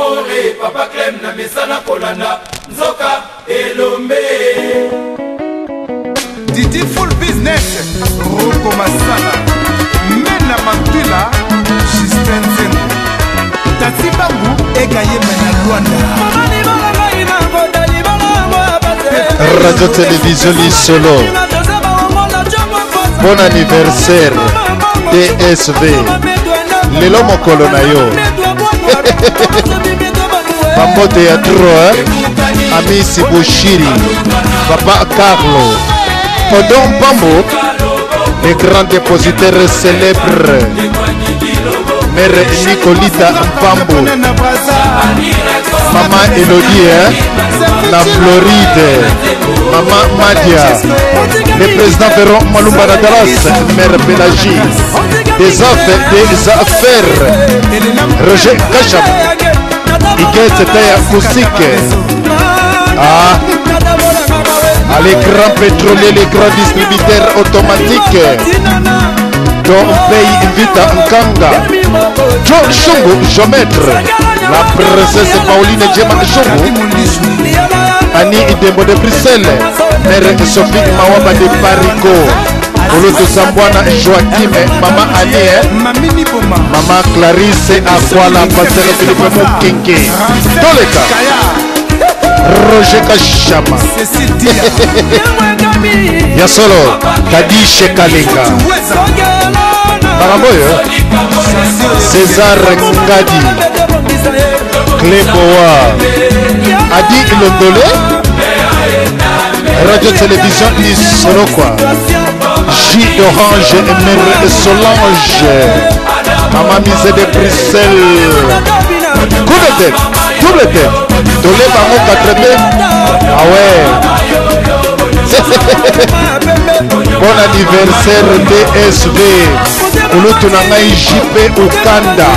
Traore papa Clem na mesana kolanda nzoka elombe. Didi full business Roko Masala Mena Mantula Justin Nzengo Tati Bangu Egayemba na Luanda. Radio Télévision Lisolo. Bon anniversaire TSV. Lelo mokolo na yo. Bambote ya trop hein? Amisi Bushiri, Papa Carlo, Odon Pambo, les grands dépositaires célèbres, Mère Nicolita Mpambo, Maman Elodie, hein? La Floride, Maman Madia, le président Véron Malumba na Dallas, Mère Pélagie, des affaires, des affaires, Roger Kacham, Iguette Taya Koussik, ah, ah, les grands pétroliers, les grands distributeurs automatiques, dont Pays Vita Nkanga, Joe Chungu, géomètre, la princesse Pauline Djema Chungu, Annie Idembo de Bruxelles, Mère Sophie Mawaba de Parico, Koloto Sambwana Joachim, Mama Annie, hein? Mama Clarisse Akwala, Pasteur Philippe Mukenke, Toleka, Roger Kashama, ya solo Kadishe Kalenga, makambo oyo César Ngadi, Cléboa, Adi Londole, Radio Télévision Lisolo quoi, J d'Orange, Mère Solange, Mama Mise de Bruxelles, coup de tête, double tête, Tolé Bango 80, ah ouais. Bon anniversaire DSV, kulutu na ngai JP Ukanda.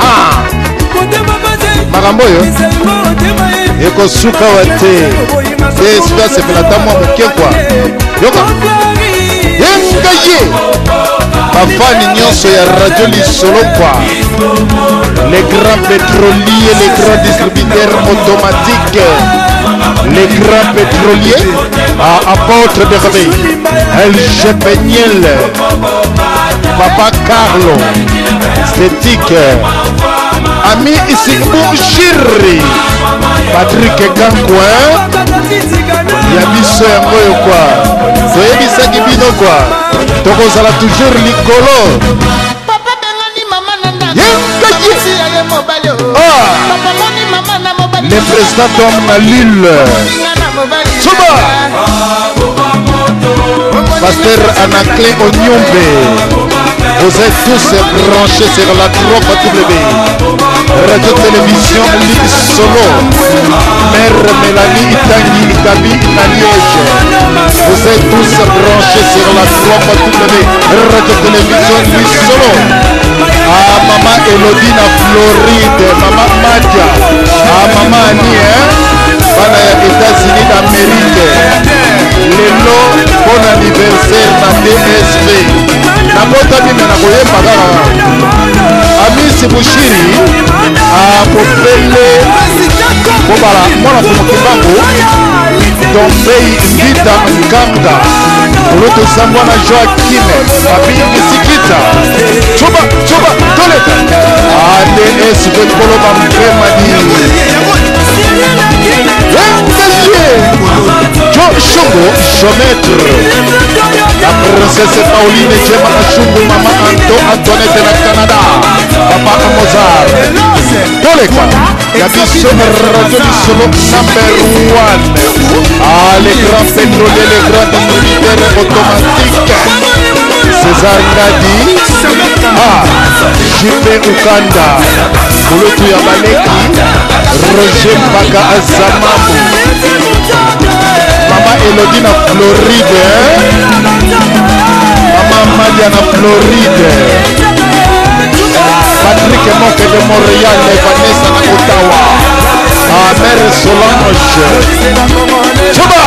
Ah, makambo oyo ekosuka wa te. DSV asepela ata mwa moke kwa. Yoka yenga ye bafani nyonso ya radio lisolo kwa, les grands pétroliers, les grands distributeurs automatiques, les grands pétroliers à apôtre de réveil, LG Peniel, Papa Carlo, Stetik, Ami Isibou Chiri, Patrick Kankoin, ya biso yango oyo kwa toyebisaki bino kwa tokozala toujours likolo. Ah! Le président Tom na Lille, Tsuba, Pasteur Anaclet Onyombe, vous êtes tous branchés sur la 3W Radio Télévision Ligue Solo, Mère Mélanie Itangi Itabi na Liège, vous êtes tous branchés sur la 3W Radio Télévision Ligue Solo. Ah, Maman Elodie na Floride, Maman Madia, ah, Maman Annie, hein? Bana ya États-Unis d'Amérique, lelo bon anniversaire na DSV. Nabotami me na koyemba kaka. Amisi Bushiri akopele kobala mwana fumu Kimbangu, Tombei Vita Nkanga, Kulutu Sambwana Joaquim, Papi Bisikita, Chuba Chuba Toleka, ADSV Koloba Mpemadi, Yengaye, Joe Shungu, Géomètre, la princesse Pauline Djema Shungu, Mama Anto Antoinette na Canada, Papa Mozart, Toleka, ya biso Radio Lisolo number 1. Ah, les grands pétroliers, les grands distributeurs automatiques, César Ngadi, ah, JP Ukanda, Kulutu ya Baleki, Roger Mpaka Azamambu, Mama Elodie na Floride, hein? Mama Madia na Floride, Patrick Moke de Montréal, Vanessa na Ottawa, ah, Mère Solange, Tchoba,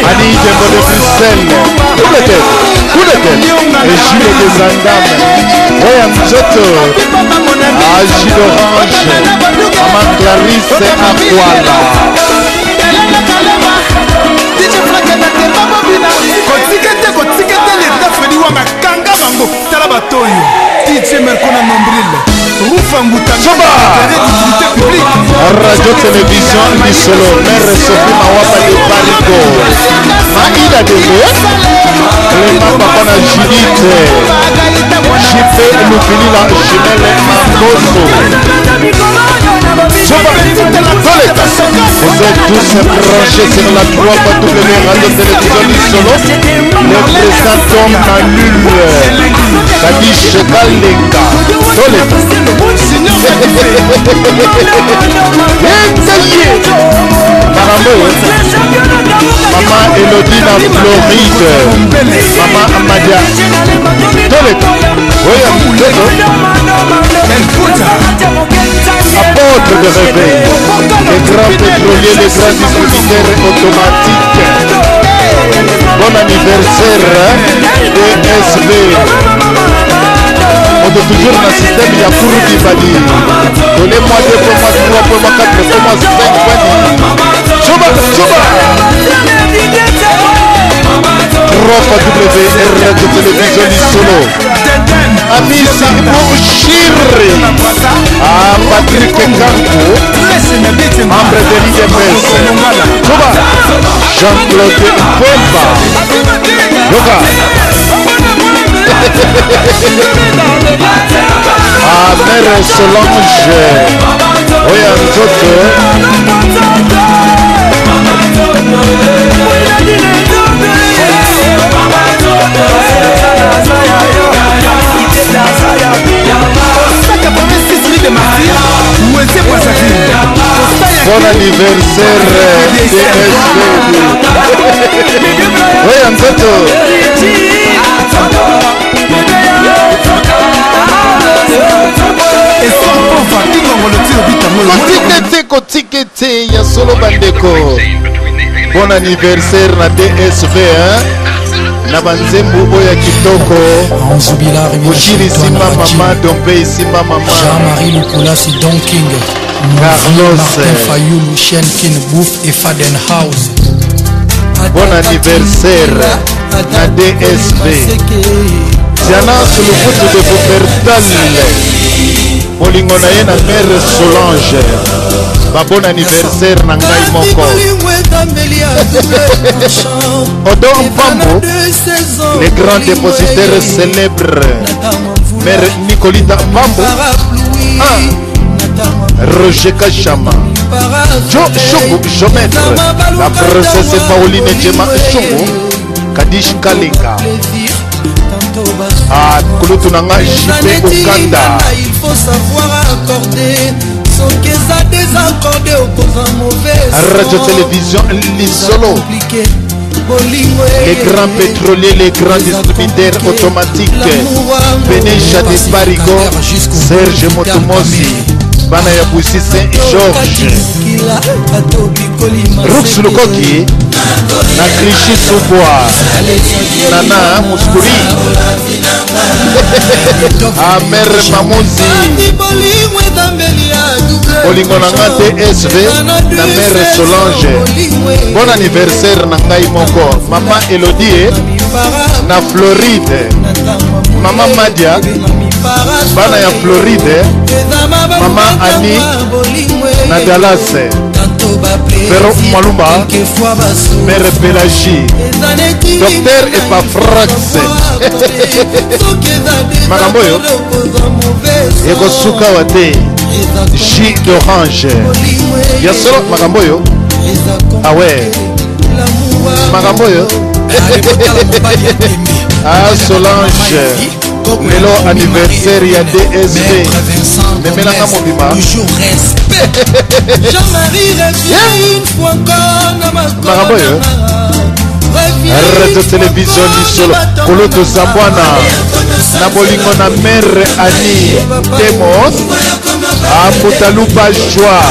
Annie Dembo de Bruxelles, coup de tête, coup de tête, et Gilles des Andames, Oya Nzoto, ah, Gilles Orange, Mama Clarisse Akwala. Kotika te, kotika te, leta Fredi Wanga, kanga bango, tala bato oyo. DJ Merco na Nombril. Rufa Mbuta. Soba. D'utilité publique. Radio Télévision Lisolo, Mère Sophie Mawaba de Barigo. Maïda Dele, Clément Papa na Judith. JP Lupilila Jumelle Makoso. Soba. Toleka. Vous êtes tous branchés sur la 3 W Radio Télévision Lisolo. Le président Tom Malul. Kadish Kalenga. Toleka. Engaye. Makambo oyo. Mama Elodie na Floride. Mama Amadia. Toleka. Oya mtoto. Apôtre de réveil. Les grands pétroliers, les grands distributeurs automatiques. Bon anniversaire DSV. Moto toujours na système ya kuru dibali. Donnez-moi 2 points, moi 3 points, moi 4 points, moi 5 points. Tchoba, tchoba. 3 fois W Radio Télévision Lisolo. Amisi Bouchiri. Ah, Patrick Kanko, membre de l'IDPS. Tchoba. Jean-Claude Pemba. Yoka. Ah, Mère Solange. Oya Nzoto. Bon anniversaire DSV. Oya Nzoto. Kotika te, kotika te ya solo bandeko. Bon anniversaire na DSV, hein? Na banzembo oyo ya kitoko. Moshiri Simba mama, Dompe Simba mama. Jean-Marie Lukula, c'est Don King. Carlos. Martin Fayoulou, Shen Kin Bouf et Faden House. Bon anniversaire na DSV. Diana Sulukutu de Wuppertal. Bolingo na ye na Mère Solange. Ba bon anniversaire na ngai moko. Odon Pambo, les grands dépositaires célèbres. Mère Nicolita Pambo. Ah. Roger Kachama. Joe Chongo, Jomètre. La princesse Pauline Djema Chongo. Kadish Kalenga. Ah, kulutu na nga JP Okanda. Il faut savoir accorder. Soki eza désaccordé, okozwa mauvais Radio Télévision Lisolo. Les grands pétroliers, les grands distributeurs automatiques. Beneja de Barigo, Serge Motomosi, Bana ya Boussy Saint-Georges. Rux Lukoki, na Clichy Sous-Bois, Nana Mouskouri, Amer Mamouzi, Bolingo na nga TSV, na Mère Solange. Bon anniversaire na ngai moko, Mama Elodie, na Floride, Mama Madia, bana ya Floride, Mama Annie, na Dallas, Véro Malumba, Mère Pélagie, Docteur Epafrax. Makambo oyo ekosuka wa te. Jus d'orange ya solo makambo oyo. Ah ouais, makambo oyo. Ah, Solange, lelo anniversaire ya DSV, memelanga mobima. Makambo oyo. Radio Télévision Lisolo, Koloto Zambwana, na bolingo na Mère Annie Temos, Ambutaluba Joie,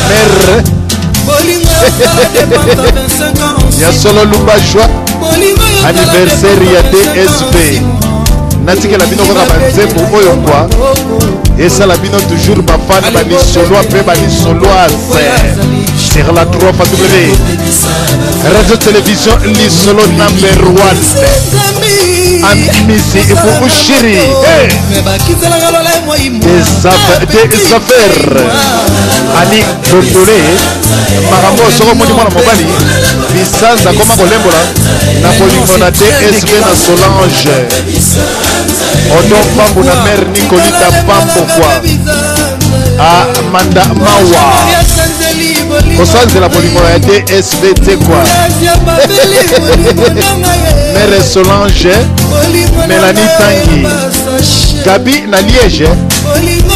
Mère ya solo Luba Joie, anniversaire ya DSV. Natikela bino kaka banzembo oyo kwa Esala bino toujours bafan balisolois mpe balisoloise sur la 3 fois W Radio Télévision Lisolo number 1. Amisi Bushiri. Hey. Des affaires. Ani Dondole. Makambo soko moni mwana mobali bisanza koma kolembola na bolingo na DSV na Solange. Odon Pambo na mère Nicolita Pambo kwa. Amanda Mawa. Kosanzela bolingo ya DSV te kwa. Mère Solange, Mélanie Tanguy, Gabi na Liège,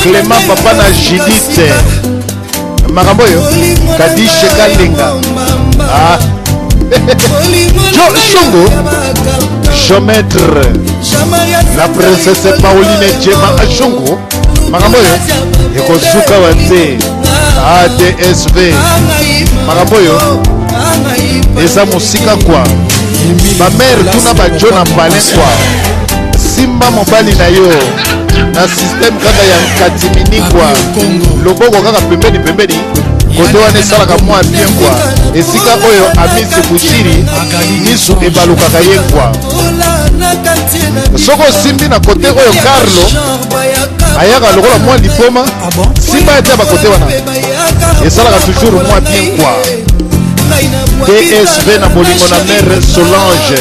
Clément papa na Judith. Makambo oyo Kadishe Kalenga. Ah. Jo Shongo, Géomètre, la princesse Pauline Djema Shongo. Makambo oyo ekosuka wa te. ADSV. Makambo oyo eza mosika kwa. Ba mère tuna ba jo na palin kwa. Simba mobali na yo na système kaka ya nkatimini kwa. Loboko kaka pembeni pembeni. Kote wana esalaka mwa bien kwa. Esika oyo Amisi Bushiri misu ebalukaka ye kwa. Soko osimbi na kote oyo Carlo ayaka lokola mwa liboma, simba ete ba kote wana esalaka toujours mwa bien kwa. DSV na bolingo na mère Solange.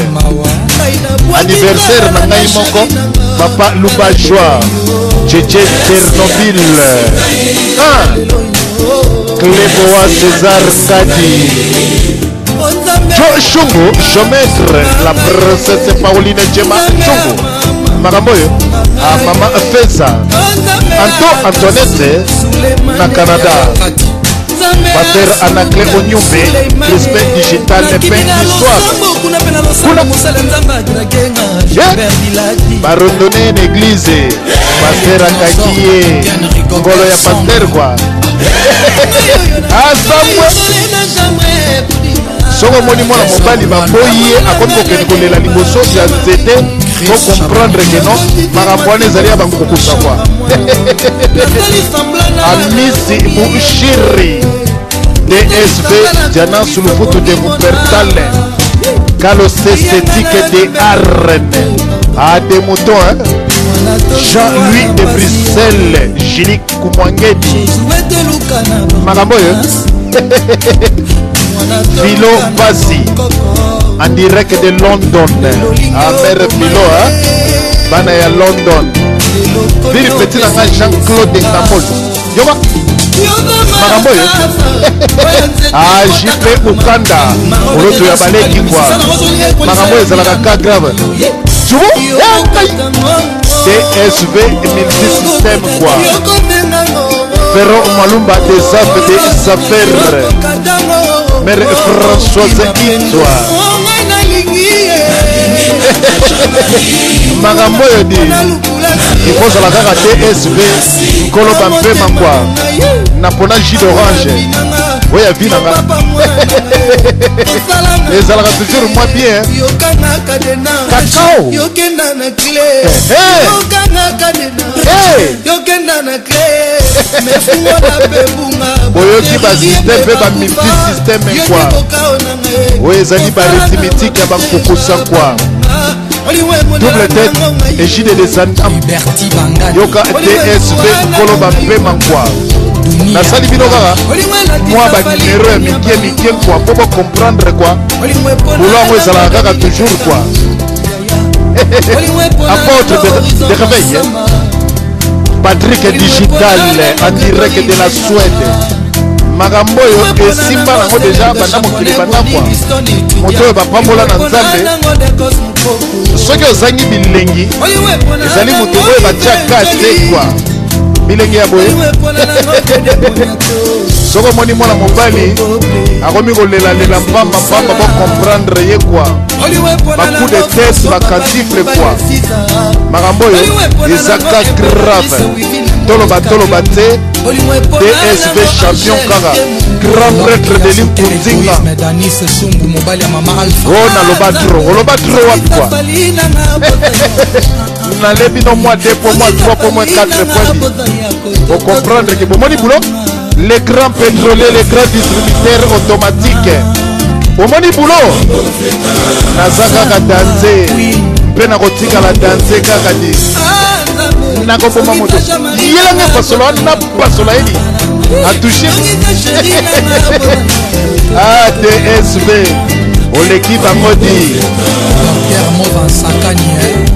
Anniversaire na ngai moko papa Lubajoa Tchétché Tchernobyl. Cléboa César Kadi. Jo Shungu, Géomètre, la princesse Pauline Djema Shungu. Makambo oyo, a mama Feza. Anto Antoinette na Canada. Pater Anaclet Onyumbe, Crispin Digital, Pain du soir. Kuna barondone na église, pasteur akangi ye ngolo ya pasteur kwa. Asambwe. Soko omoni mwana mobali baboyi ye akomi kokende kolela liboso ya nzete, po comprendre que non, makambo wana ezali ya bankukusa kwa. Amisi Bushiri DSV Diana Sulufutu de Wuppertal Kalo Cessetike de Arne a des moutons hein? Jean-Louis de Bruxelles Julie Kumwangedi makambo oyo Philo Pasi en direct de London. Ah, mère Philo hein? Bana ya London. Vili petit nanga Jean-Claude Ngambolo. Yoka makambo oyo. Ah, JP Ukanda oloto ya baleki kwa. Makambo oyo ezalaka ka grave. Jubo DSV multisystème quoi. Ferro Malumba des affaires des affaires. Mère Françoise Itwa. Makambo oyo di ekozala kaka DSV nkolo bampema kwa na pona jus d'orange oyo ya vi na nga ezalaka toujours moins bien. Cacao. Boyoki basystème mpe bamultisystème kwa oyo ezali barythmétique ya bankukusa kwa. Double tête et JD des Andam. Yoka DSV nkolo bampema kwa. Nasali bino kaka mwa banimero ya mike mike kwa po bocomprendre kwa. Boulot yango ezalaka kaka toujours kwa. Apôtre de réveil hein? Patrick Digital en direct de la Suède. Makambo oyo esimba nango deja banda mokili banda kwa. Moto oyo bapambola na Nzambe. Soki ozangi bilengi ezali moto oyo batiaka te kwa. Bilenge ya boye. Soko omoni mwana mobali akomi kolelalela pamba pamba bo comprendre ye kwa. Ba coup de tête, ba cantifle kwa. Makambo oyo ezaka grave. Toloba toloba te DSV champion kaka grand prêtre de Linkunzinga. Oh naloba trop, oloba trop wapi kwa. Nale bino mwa 2 po mwa 3 po mwa 4 point bocomprendre ke bomoni boulot. Les grands pétroliers, les grands distributeurs automatiques, omoni boulot. Naza kaka danse mpe nakotikala danse kaka di nakoboma moto. Yelanga pasola wana, pasola yeli atouche ADSV oleki bango di. Docteur Mova Sakani, hein?